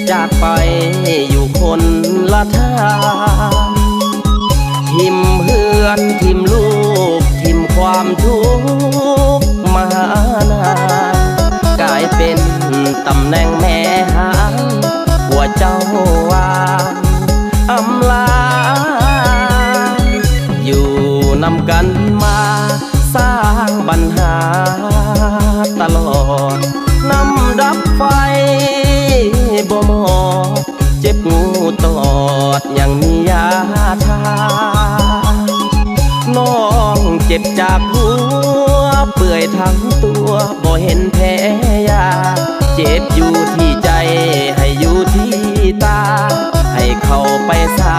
ຈາກໄປຢູ່ຄົນລະທາງ ຖິ້ມເຮືອນ ຖິ້ມລູກ ຖິ້ມຄວາມທຸກມານານ ກາຍເປັນຕຳແໜ່ງແມ່ຮ້າງ ຜົວເຈົ້າຫວ່າງອຳລາ ຢູ່ນຳກັນມາ ສ້າງບັນຫາຕະຫຼອດ ນ້ຳດັບໄຟບໍ່ໝອດ ເຈັບງູຕອດຍັງມີຢາທາ ນ້ອງເຈັບຈາກຫົວ ເປື່ອຍທັງຕົວ ບໍ່ເຫັນແພ້ຢາ ເຈັບຢູ່ທີ່ໃຈ ໃຫ້ຢູ່ທີ່ຕາ ໃຫ້ເຂົ້າໄປສາ